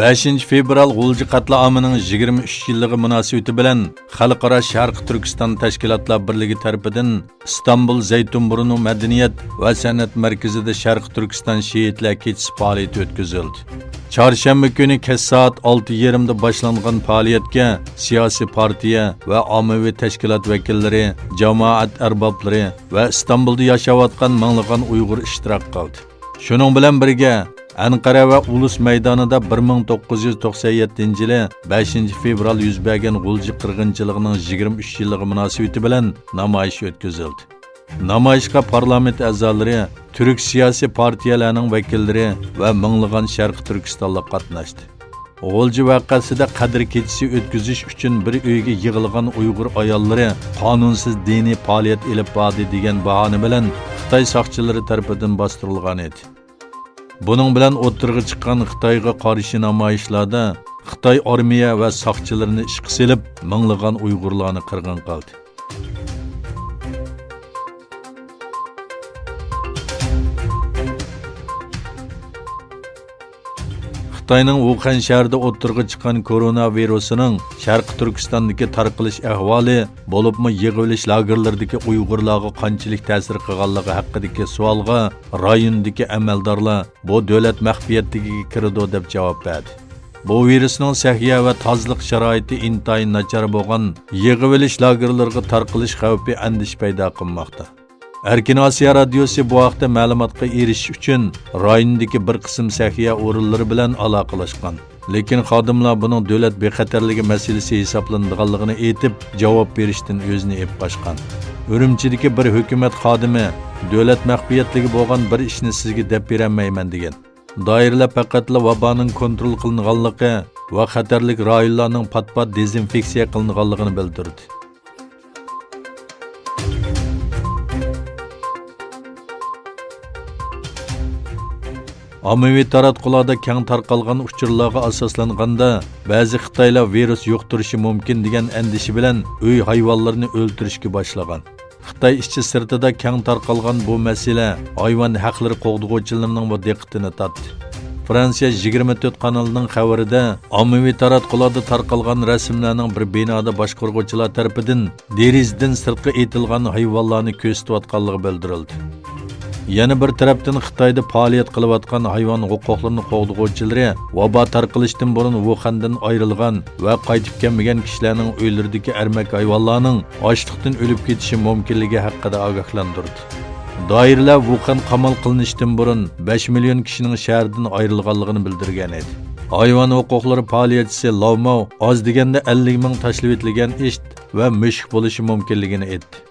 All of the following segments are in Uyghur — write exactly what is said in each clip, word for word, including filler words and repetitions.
بەشىنچى فېۋرال غۇلجا قەتلىئامىنىڭ يىگىرمە ئۈچ يىللىقى مۇناسىۋىتى بىلەن خەلقئارا شەرقىي تۈركىستان تەشكىلاتلار بىرلىكى تەرىپىدىن ئىستانبۇل زەيتۇنبۇرنۇ مەدەنىيەت ۋە سەنئەت مەركىزىدە شەرقىي تۈركىستان شېھىتلەر كېچىسى پائالىيىتى ئۆتكۈزۈلدى. چارشەنبە كۈنى كەچ سائەت ئالتە يېرىمدا باشلانغان پائالىيەتكە سىياسىي پارتىيە ۋە ئاممىۋى تەشكىلات ۋەكىللىرى، جامائەت ئەربابلىرى ۋە ئىستانبۇلدا ياشاۋاتقان مىڭلىغان ئۇيغۇر ئىشتىراك قىلدى. شۇنىڭ بىلەن بىرگە، ئەنقەرە ۋە ئۇلۇس مەيدانىدا بىر مىڭ توققۇز يۈز توقسەن يەتتىنچى يىلى بەشىنچى فېۋرال يۈز بەرگەن غۇلجا قىرغىنچىلىقىنىڭ يىگىرمە ئۈچ يىللىقى مۇناسىۋىتى بىلەن نامايىش ئۆتكۈزۈلدى. نامايىشقا پارلامېنت ئەزالىرى، تۈرك سىياسىي پارتىيەلەرنىڭ ۋەكىللىرى ۋە مىڭلىغان شەرقىي تۈركىستانلىق قاتناشتى. غۇلجا ۋەقەسىدە قەدىر كېچىسى ئۆتكۈزۈش ئۈچۈن بىر ئۆيگە يىغىلغان ئۇيغۇر ئاياللىرى قانۇنسىز دىنىي پائالىيەت ئېلىپ باردى دېگەن باھانە بىلەن خىتاي ساقچىلىرى تەرىپىدىن باستۇرۇلغان ئىدى. بۇنىڭ بىلەن ئوتتۇرىغا چىققان خىتايغا قارشى نامايىشلاردا خىتاي ئارمىيە ۋە ساقچىلىرىنى ئىشقا سېلىپ، مىڭلىغان ئۇيغۇرلارنى قىرغىن قىلدى. خىتاينىڭ ۋۇخەن شەھىرىدە ئوتتۇرىغا چىققان كورونا ۋىرۇسىنىڭ شەرقىي تۈركىستاندىكى تارقىلىش ئەھۋالى، بولۇپمۇ يىغىۋېلىش لاگېرلىرىدىكى ئۇيغۇرلارغا قانچىلىك تەسىر قىلغانلىقى ھەققىدىكى سوئالغا رايوندىكى ئەمەلدارلار بۇ دۆلەت مەخپىيەتلىكىگە كىرىدۇ دەپ جاۋاب بەردى. بۇ ۋىرۇسنىڭ سەھىيە ۋە تازىلىق شارائىتى ئىنتايىن ناچار بولغان يىغىۋېلىش لاگېرلىرىغا تارقىلىش خەۋپى ئەندىشە پەيدا قىلماقتا. ئەركىن ئاسىيا رادىيوسى بۇ ھەقتە مەلۇماتقا ئېرىشىش ئۈچۈن رايوندىكى بىر قىسىم سەھىيە ئورۇنلىرى بىلەن ئالاقىلەشكەن. لېكىن خادىملار بۇنىڭ دۆلەت بىخەتەرلىكى مەسىلىسى ھېسابلىنىدىغانلىقىنى ئېيتىپ، جاۋاب بېرىشتىن ئۆزىنى ئېلىپ قاچقان. ئۈرۈمچىدىكى بىر ھۆكۈمەت خادىمى، «دۆلەت مەخپىيەتلىكى بولغان بىر ئىشنى سىزگە دەپ بېرەلمەيمەن» دېگەن. دائىرىلەر پەقەتلا ۋابانىڭ كونترول قىلىنغانلىقى ۋە خەتەرلىك رايونلارنىڭ پات-پات دېزىنفېكسىيە قىلىنغانلىقىنى بىلدۈردى. ئاممىۋى تاراتقۇلاردا كەڭ تارقالغان ئۇچۇرلارغا ئاساسلانغاندا، بەزى خىتايلار ۋىرۇس يۇقتۇرۇشى مۇمكىن دېگەن ئەندىشە بىلەن ئۆي ھايۋانلىرىنى ئۆلتۈرۈشكە باشلىغان. خىتاي ئىچى سىرتىدا كەڭ تارقالغان بۇ مەسىلە ھايۋان ھەقلىرى قوغدىغۇچىلىرىنىڭمۇ دىققىتىنى تارتتى. فرانسىيە يىگىرمە تۆت قانىلىنىڭ خەۋىرىدە ئاممىۋى تاراتقۇلاردا تارقالغان رەسىملەرنىڭ بىر بىنادا باشقۇرغۇچىلار تەرىپىدىن دېرىزىدىن سىرتقا ئېتىلغان ھايۋانلارنى كۆرسىتىۋاتقانلىقى بىلدۈرۈلدى. يەنە بىر تەرەپتىن، خىتايدا پائالىيەت قىلىۋاتقان ھايۋان ھوقۇقلىرىنى قوغدىغۇچىلىرى ۋابا تارقىلىشتىن بۇرۇن ۋۇخەندىن ئايرىلغان ۋە قايتىپ كەلمىگەن كىشىلەرنىڭ ئۆيلىرىدىكى ئەرمەك ھايۋانلارنىڭ ئاچلىقتىن ئۆلۈپ كېتىشى مۇمكىنلىكى ھەققىدە ئاگاھلاندۇردى. دائىرىلەر ۋۇخەن قامال قىلىنىشتىن بۇرۇن بەش مىليون كىشىنىڭ شەھەردىن ئايرىلغانلىقىنى بىلدۈرگەن ئىدى. ھايۋان ھوقۇقلىرى پائالىيەتچىسى لاۋ ماۋ ئاز دېگەندە ئەللىك مىڭ تاشلىۋېتىلگەن ئىت ۋە مۈشۈك بولۇشى مۇمكىنلىكىنى ئېيتتى.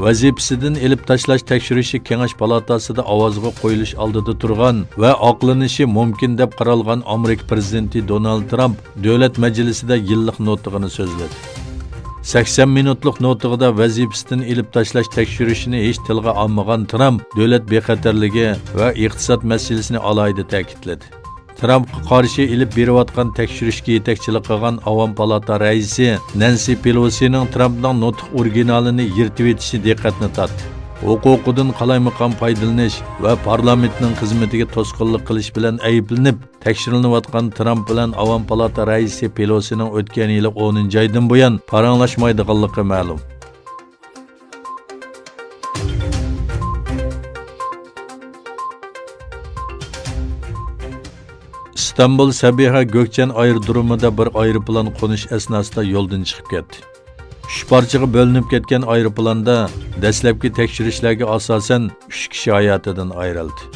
ۋەزىپىسىدىن ئېلىپ تاشلاش تەكشۈرۈشى كېڭەش پالاتاسىدا ئاۋازغا قويۇلۇش ئالدىدا تۇرغان ۋە ئاقلىنىشى مۇمكىن دەپ قارالغان ئامېرىكا پىرېزىدېنتى دونالد ترامپ دۆلەت مەجلىسىدە يىللىق نۇتۇقىنى سۆزلىدى. سەكسەن مىنۇتلۇق نۇتۇقىدا ۋەزىپىسىدىن ئېلىپ تاشلاش تەكشۈرۈشىنى ھېچ تىلغا ئالمىغان ترامپ دۆلەت بىخەتەرلىكى ۋە ئىقتىساد مەسىلىسىنى ئالاھىدە تەكىتلىدى. ترامپقا قارشى ئېلىپ بېرىۋاتقان تەكشۈرۈشكە يېتەكچىلىك قىلغان ئاۋام پالاتا رەئىسى نەنسى پېلوسىنىڭ ترامپنىڭ نۇتۇق ئورىگىنالىنى يىرتىۋېتىشى دىققەتنى تارتتى. ھوقۇقىدىن قالايمىقان پايدىلىنىش ۋە پارلامېنتنىڭ خىزمىتىگە توسقۇنلۇق قىلىش بىلەن ئەيىبلىنىپ، تەكشۈرۈلۈۋاتقان ترامپ بىلەن ئاۋام پالاتا رەئىسى پېلوسىنىڭ ئۆتكەن يىلى ئونىنچى ئايدىن بۇيان پاراڭلاشمايدىغانلىقى مەلۇم. ئىستانبۇل سەبىھە گۆكچەن ئايرودرومىدا بىر ئايروپىلان قونۇش ئەسناسىدا يولدىن چىقىپ كەتتى. ئۈچ پارچىغا بۆلۈنۈپ كەتكەن ئايروپىلاندا دەسلەپكى تەكشۈرۈشلەرگە ئاساسەن، ئۈچ كىشى ھاياتىدىن ئايرىلدى.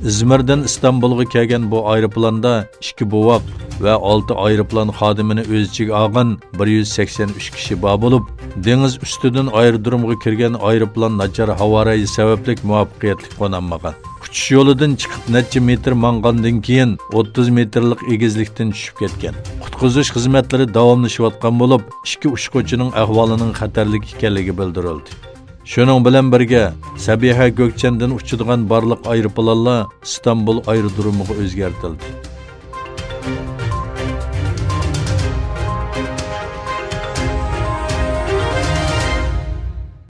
ئىزمىردىن ئىستانبۇلغا كەلگەن بۇ ئايروپىلاندا ئىككى بوۋاق ۋە ئالتە ئايروپىلان خادىمىنى ئۆز ئىچىگە ئالغان بىر يۈز سەكسەن ئۈچ كىشى بار بولۇپ، دېڭىز ئۈستىدىن ئايرودرومغا كىرگەن ئايروپىلان ناچار ھاۋا رايى سەۋەبلىك مۇۋەپپەقىيەتلىك قونالمىغان. ئۇچۇش يولىدىن چىقىپ نەچچە مېتىر ماڭغاندىن كېيىن، ئوتتۇز مېتىرلىق ئېگىزلىكتىن چۈشۈپ كەتكەن. قۇتقۇزۇش خىزمەتلىرى داۋاملىشىۋاتقان بولۇپ، ئىككى ئۇچقۇچىنىڭ ئەھۋالىنىڭ خەتەرلىك ئىكەنلىكى بىلدۈرۈلدى. شۇنىڭ بىلەن بىرگە، سەبىھە گۆكچەندىن ئۇچىدىغان بارلىق ئايروپىلانلار ئىستانبۇل ئايرودرومىغا ئۆزگەرتىلدى.